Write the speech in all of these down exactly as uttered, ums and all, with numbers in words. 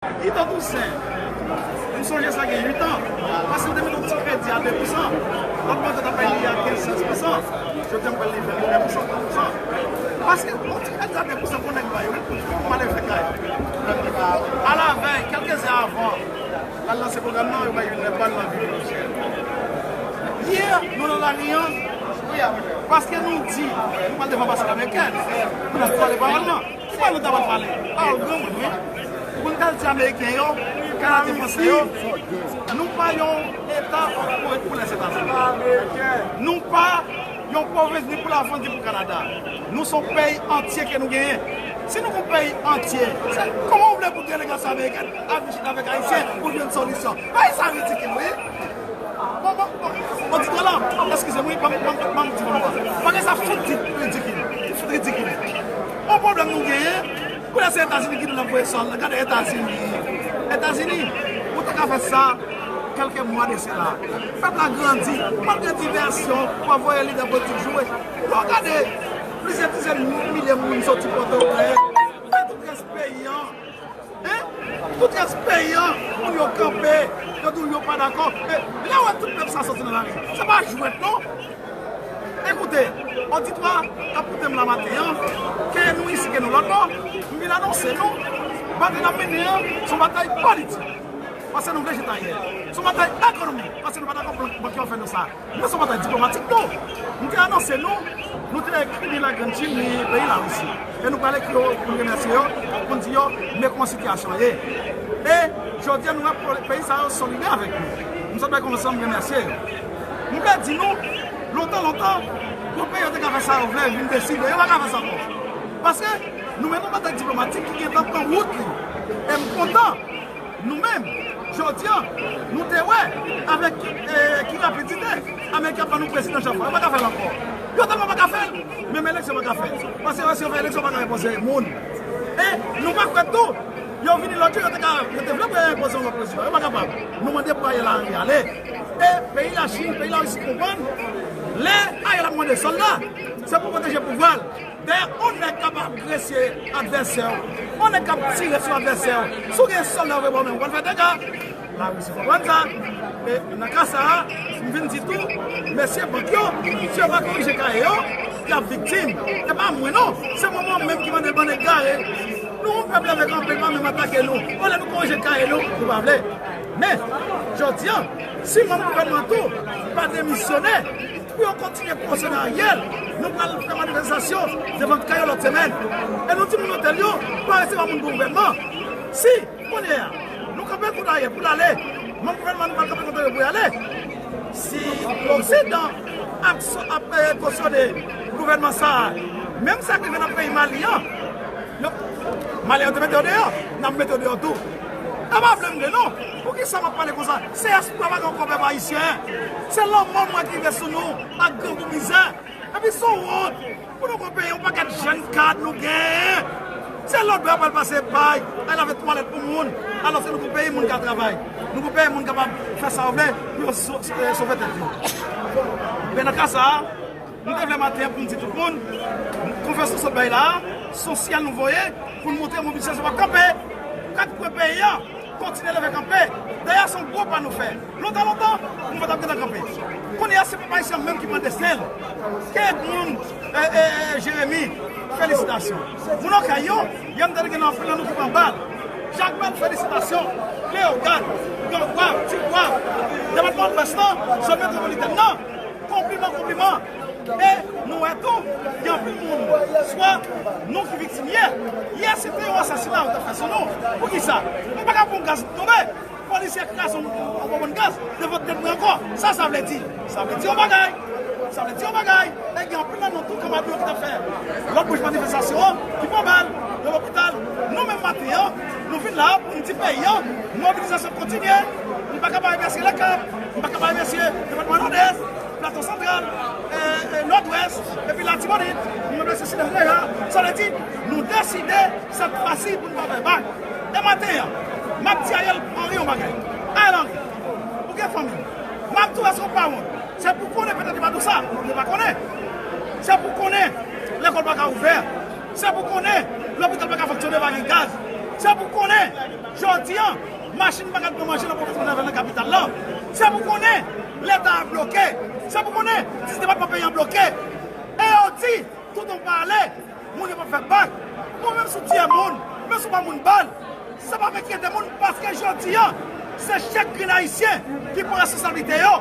Itan Tousen, m sonje sa gen uit an, paske m te mete yon ti kredi a de pousan. Lòt bò yo t ap bay li a kenz, sèz pousan. Jodi a m pral li vennde pou san, trant pousan. Paske yon ti kredi a de pousan pou nèg bay, wi, pou, pou malere fè kay. Alavèy, kèlke zè avan, l al lanse pwogram nan, yo bay youn lè bal nan vil. Yè, nou nan lari an, paske nou di, nou pral devan anbasad amerikèn, pou n pale pawòl nan. Ki pawòl nou ta pral pale? Pawòl granmoun, wi. Pou n ka di Ameriken yo, Kanadyen, Fransè yo, nou pa yon eta pou, pou Lèzetazini. Nou pa yon pwovens ni pou Lafrans ni pou Kanada. Nou se yon peyi antye ke nou genyen. Si nou gon peyi antye, se kòman w vle pou delegasyon amerikèn ap vin chita avèk Ayisyen pou jwenn solisyon? Bagay sa ridikil, wi. Bon, bon, bon, oditè la, eskize m, wi, ban m, ban m, ban m di nou sa. Bagay sa fout di ridikil. Fout ridikil. Yon pwoblèm nou genyen, kounye a se Etazini ki di l ap voye sòlda. Gade Etazini. Etazini, ou te ka fè sa kèlke mwa de sela. Pèp la grandi, malgre divèsyon, w ap voye lidè politik jwe. Lè w gade, plizyè dizèn milye moun soti Pòtoprens, fè tout rès peyi an. Hein? Tout rès peyi an, moun yo kanpe, yo di w yo pa dakò. E lè w wè tout pèp sa soti nan lari, se pa jwèt non. Ekoute, oditwa k ap koute m la maten an, ke nou isi, ke nou lòt bò, m vin anonse nou, batay n ap mennen an, se yon batay politik. Paske nou vle jete ayè. Se yon batay ekonomik, paske nou pa dakò pou bank yo fè nou sa. Men se yon batay diplomatik tou. M te anonse nou, nou te ekri ni Lagrannchim, ni peyi Larisi. E nou pral ekri yo pou n remèsye yo, pou n di yo, men kòman sitiyasyon an ye. E jodi a, nou wè pou peyi sa yo solidè avèk nou. M sot bay konferans la, m remèsye yo. M vle di nou, lontan, lontan, gwo peyi yo te ka fè sa yo vle, vin deside, yo pa ka fè sa ankò. Paske nou mennen yon batay diplomatik ki gentan pran wout li. E m kontan. Nou menm, jodi a, nou te wè avèk ki, eh, ki rapidite Ameriken ap ban nou prezidan chak fwa. Yo pa ka fè l ankò. Yo tèlman pa ka fè l, menm eleksyon pa ka fè. Paske si yo fè eleksyon, yo pa ka enpoze moun. E nou pa kwè tou, yo vini lòt jou, yo te ka, yo te vle pou yo enpoze yon lòt prezidan. Yo pa kapab. Nou mande pou Ariel Henry ale. E peyi Lachin, peyi Larisi konprann, lè Ariel ap mande sòlda, se pou pwoteje pouvwa l. Dayè, yon nèg k ap agresye advèsè w, yon nèg k ap tire sou advèsè w, si w gen sòlda yo voye ba w menm, ou pral fè dega. Larisi konprann sa. E nan ka sa a, m vin di tou, mesye bank yo, si yo pa korije kaye yo, y ap viktim. E pa mwen non, se mwen, mwen menm ki mande bann egare. Nou, yon pèp leve kanpe, pa menm atake nou. Olye nou korije kaye nou, nou pa vle. Men, jodi a, si manm gouvènman tou pa demisyone, pou yo kontinye pwosede Ariel, nou pral fè manifestasyon devan kay yo lòt semèn. E nou di moun otèl yo, pa resevwa moun gouvènman. Si, kounye a, nou kanpe kont Ariel pou l ale, manm gouvènman nou pral kanpe kont Ariel pou y ale. Si Loksidan ap, ap, eh, kosyone gouvènman sa a, menm sa k rive nan peyi Mali an, yo, Mali an te mete yo deyò, n ap mete yo deyò tou. E pa vle m vle non. Poukisa m ap pale konsa? Se espwa pa gen ankò pèp ayisyen. Se lanmò nou wè ki rive sou nou ak grangou mizè. Epi se yon wont pou nou gon peyi, yon pakèt jèn kad nou genyen. Se lòt bò y ap al pase pay, al lave twalèt pou moun, alòske nou gon peyi moun ka travay. Nou gon peyi moun kapab fè sa yo vle pou yo so-, eh, sove tèt yo. Men nan ka sa a, nou te vle maten an pou n di tout moun, konferans nou sot bay la a, se yon siyal nou voye pou n montre mobilizasyon p ap kanpe. Kat kwen peyi an, kontinye leve kanpe. Dayè, se yon gwo pa nou fè. Lontan, lontan, nou pa t ap gentan kanpe. Kounye a, se pèp ayisyen an menm ki pran desten l. Ke moun, eh, eh, eh, Jeremi, felisitasyon. Moun Okay yo, yè m tande gen anpil nan nou ki pran bal. Jak Bèl, felisitasyon. Leyogàn, Gran Gwav, Ti Gwav, depatman Lwès lan, zòn metwopolitèn nan, konpliman, konpliman. E nou wè tou, gen anpil moun, swa nou ki viktim yè. Yè, se te yon asasina yo te fè sou nou. Poukisa? Nou pa ka pran gaz tonbe. Polisye kraze yon, yon bonbòn gaz devan tèt mwen ankò. Sa sa vle di? Sa vle di yon bagay. Sa vle di yon bagay. E gen anpil nan nou tou kanmarad nou ki t ap fè lòt branch manifestasyon an, ki pran bal nan lopital. Nou menm maten an, nou vin la pou n di peyi an, mobilizasyon kontinye. M pa ka pa remèsye Lèkap, m pa ka pa remèsye depatman Nòdès, Plato Santral, e, e, Nòdwès, epi Latibonit, m remèsye Sidney deja. Sa vle di, nou deside sèt fwa si pou n pa bay bak. E maten an, m ap di Ariel Henry yon bagay. Ariel Henry, ou gen fanmi. M ap di w, èske w pa wont? Se pou konnen, petèt li pa di w sa, li pa konnen. Se pou konnen, lekòl pa ka ouvè. Se pou konnen, lopital pa ka fonksyone, pa gen gaz. Se pou konnen, jodi a, machin pa ka pran manje nan pwovens Mòn Lavèn nan, kapital la. Se pou konnen, Leta a bloke. Se pou konnen, dis depatman peyi a bloke. E yo di, toutan w pa ale, moun yo p ap fè bak. Bon, menm si w tiye moun, menm si w ba moun bal, sa p ap enkyete moun, paske jodi a, se chak grenn ayisyen ki pran responsablite yo.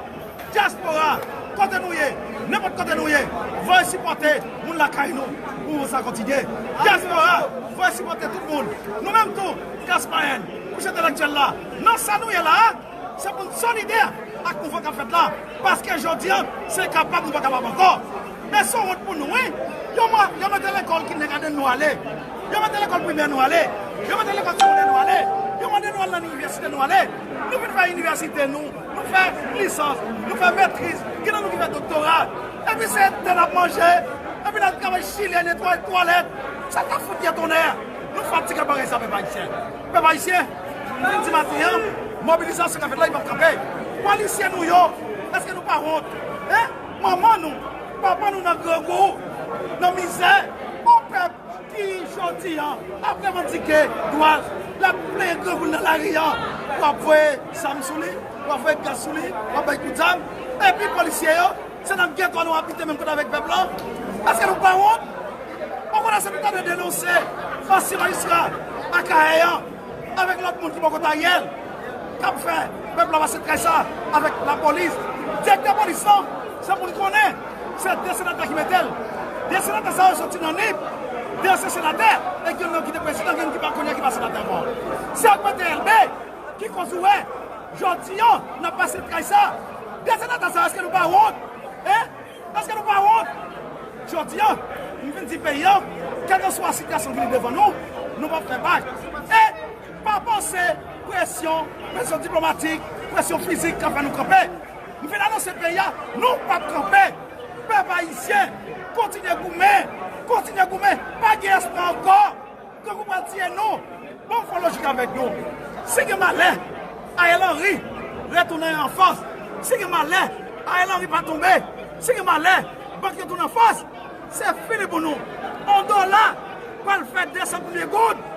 Dyaspora, kote nou ye, nenpòt kote nou ye, voye sipòte moun lakay nou pou mouvman sa kontinye. Dyaspora, voye sipòte tout moun. Nou menm tou, klas mwayèn, kouch entèlektyèl la, nan sa nou ye la a, se pou n solidè ak mouvman k ap fèt la, paske jodi a, se kapab nou pa kapab ankò. Men se yon wont pou nou, wi. Yo mwa-, yo mete lekòl kindergarten nou ale. Yo mete lekòl primè nou ale. Yo mete lekòl segondè nou ale. Yo mande nou al nan inivèsite nou ale. Nou vin fè inivèsite nou. Nou fè lisans. Nou fè metriz. Gen nan nou ki fè doktora. Epi se tè n ap manje. Epi n al travay chile, netwaye twalèt. Sa ta fout gen tonnè. Nou fatige bagay sa, pèp ayisyen. Pèp ayisyen, m vin di maten an, mobilizasyon k ap fèt la, li p ap kanpe. Polisye nou yo, èske nou pa wont? Hein? Manman nou, papa nou nan grangou, nan mizè. Yon pèp ki, jodi a, ap revandike dwa l, l ap plenyen grangou l nan lari a. W ap voye zam sou li, w ap voye gaz sou li, w ap bay kout zam. Epi polisye yo, se nan geto a nou abite menm kote avèk pèp la. Èske nou pa wont? Ou konnen se nou ta dwe denonse ansyen majistra Akayè an avèk lòt moun ki bò kote Ariel k ap fè pèp la pase tray sa avèk lapolis. Direktè polis lan, se pou l konnen, se de senatè ki mete l. De senatè sa yo soti nan Nip, de ansyen senatè, e gen youn ki te prezidan, gen youn ki pa konnen ki pa senatè ankò. Se yo k mete Elbe, ki koz ou wè, jodi a, n ap pase tray sa. De senatè sa yo, èske nou pa wont? Hein? Èske nou pa wont? Jodi a, m vin di peyi a, kèlkeswa sitiyasyon ki vini devan nou, nou p ap fè bak. E pa panse presyon, presyon diplomatik, presyon fizik ka fè nou kanpe. M vin anonse peyi a, nou p ap kanpe. Pèp ayisyen, kontinye goumen, kontinye goumen, pa gen espwa ankò. Grangou pral tiye nou. Bon, fò lojik avèk nou. Si gen malè, Ariel Henry retounen an fòs. Si gen malè, Ariel Henry pa tonbe. Si gen malè, bank yo tounen an fòs. Se fini pou nou. Yon dola pral fè de san konbyen goud.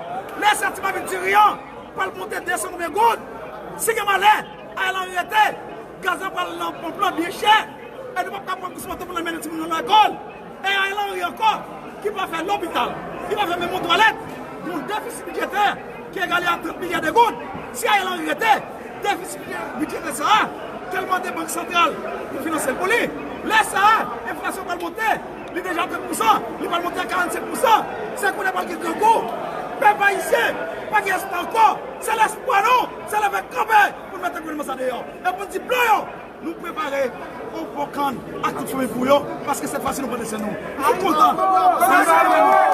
Lè santiman vin diriyan, pral monte de san konbyen goud. Si gen malè, Ariel Henry rete. Gaz la pral nan ponp lan byen chè. E nou p ap ka pran kous manto pou n al mennen timoun nou nan lekòl. E Ariel Henry ankò, ki pa fè lopital, ki pa fè menm yon twalèt, yon defisi bidjetè ki egale a trant milya de goud. Si Ariel Henry rete, defisi bidjetè sa a, tèlman de bank santral pou finanse l pou li. Lè sa a, enflasyon pral monte, li deja trant pousan, li pral monte a karannsenk pousan. Se kounye a pral gen grangou. Pèp ayisyen, pa gen espwa ankò. Se lespwa nou, se leve kanpe pou n mete gouvènman sa deyò. E pou n di blan yo, nou prepare yon bon kann ak tout fanmi pou yo, paske sèt fwa si nou pran desann nou. Nou kontan.